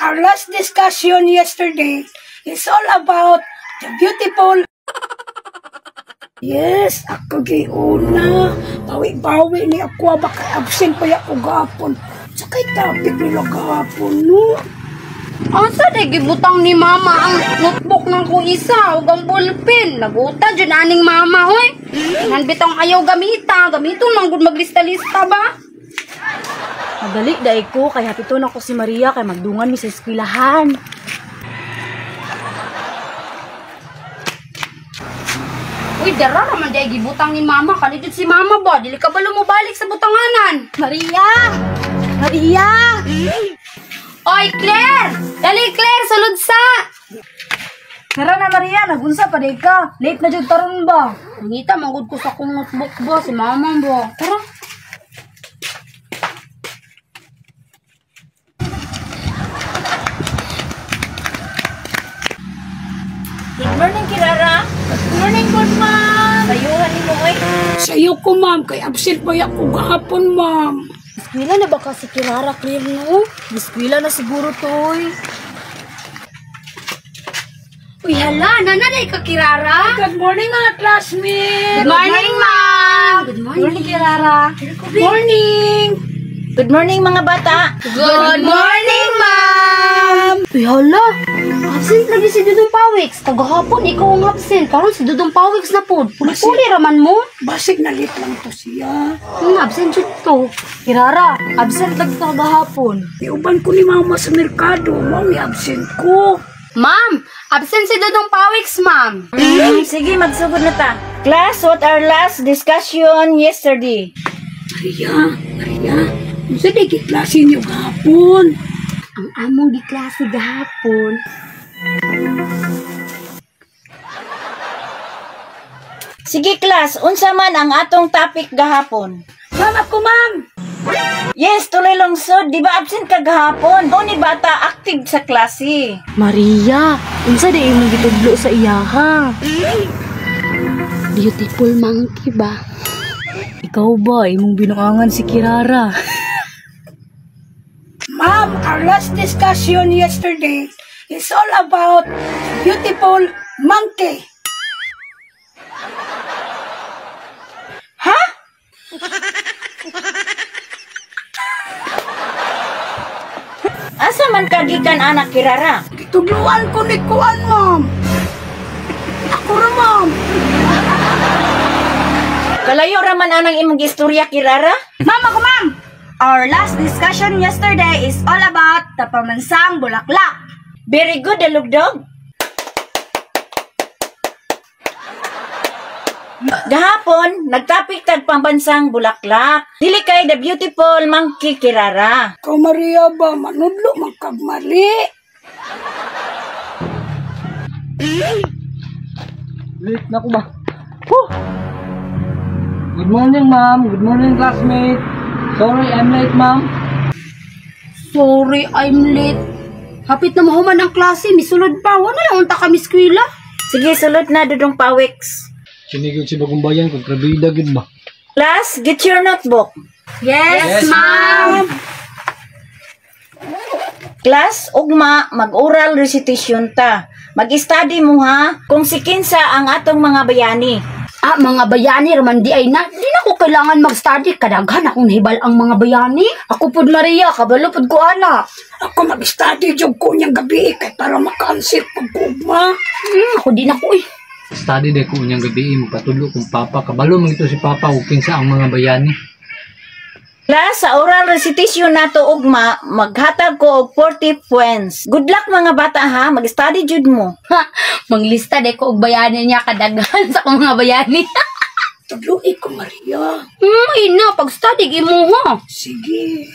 Our last discussion yesterday is all about the beautiful. Yes, ako giuna. Bawi-bawi ni ako, baka absent pa ako gahapon. Sa kay topic nila gahapon, no? Asa day gibutang ni mama ang notebook ng kong isa ug ang ballpen. Naguta jud aning mama hoy. Nan bitong ayaw gamita, gamiton man gud maglista-lista ba? Madali dai ko kay hapiton ako si Maria kay magdungan mi sa eskwelahan. Uy, dara ra man day gibutang ni mama. Kanidot si mama ba? Dili ka balo mo balik sa butanganan. Maria! Maria! Oy, Claire! Dali, Claire, sulod sa. Tara na Maria, nagunsa pa day ka. Late na jud taron ba? Nangita man gud ko sa akong notebook ba si mama ba. Tara. Good morning, Kirara. Good morning, good ma'am. Sayuhan nimo oy. Sayo ko, ma'am, kay absent pa ako gahapon, ma'am. Eskwela na ba ka si Kirara, Claire, no? Eskwela na siguro toy. Uy, hala, nananay ka, Kirara. Good morning, mga classmates. Good morning, ma'am. Good morning. Good morning, Kirara. Good morning. Good morning, mga bata. Good morning, ma'am. Uy, hala. Absent lagi si Dudong Pawiks. Tagahapon, ikaw ang absent. Karon si Dudong Pawiks na po. Puli-puli raman mo. Basig na late lang to siya. Absent jud to. Kirara, absent lagi ka gahapon. Iuban ko ni mama sa merkado, ma'am, absent ko. Ma'am, absent si Dudong Pawiks, ma'am. Sige, magsugod na ta. Class, what our last discussion yesterday? Maria, Maria, unsa day giklase niyo gahapon? Ang among giklase gahapon. Sige, class, unsa man ang atong topic gahapon? Ma'am, ako, ma'am. Yes, tuloy lungsod. Di ba absent ka gahapon? O ni bata active sa klase. Maria, unsa day imong gitudlo sa iyaha? Beautiful monkey ba? Ikaw ba imong binuangan si Kirara? Ma'am, our last discussion yesterday is all about beautiful monkey. Ha? Asa man ka gikan anak Kirara? Gitudloan ko ni Kuan, ma'am. Ako ra, ma'am. Kalayo ra man anang imong istorya, Kirara? Ma'am, ako ma'am! Our last discussion yesterday is all about the pamansang bulaklak. Very good, dalugdog. Gahapon, nagtapik tag pambansang bulaklak. Dili kay the beautiful monkey, Kirara. Ikaw, Maria ba, manudlo man kag mali. Late na ko ba? Whew! Good morning, ma'am. Good morning, classmate. Sorry, I'm late, ma'am. Sorry, I'm late. Hapit na mahuman ang klase, misulod pa. Wala lang unta kami eskwela. Sige, sulod na, Dudong Pawiks. Sinigod si Bagong Bayan kung trabida gid ba. Class, get your notebook. Yes, ma'am. Class, ugma, mag-oral recitation ta. Mag-study mo ha, kung si kinsa ang atong mga bayani. Ah, mga bayani raman di ay na. Di na ko kailangan mag-study. Kadaghan akong nahibal ang mga bayani. Ako pud Maria, kabalo pud ko ana. Ako mag-study jud ko niyang gabi kay para maka-answer pag ugma. Ako di na ko eh. Study day ko unyang gabi magpatudlo kung papa kabalo man gito si papa ug kinsa ang mga bayani. Class, sa oral recitation nato ugma, maghatag ko og 40 points. Good luck mga bata ha, mag-study jud mo. Ha, manglista de ko og bayani niya kadaghan sa akong mga bayani. Tudloi ko, Maria. Ina, pag-study imo ha. Sige.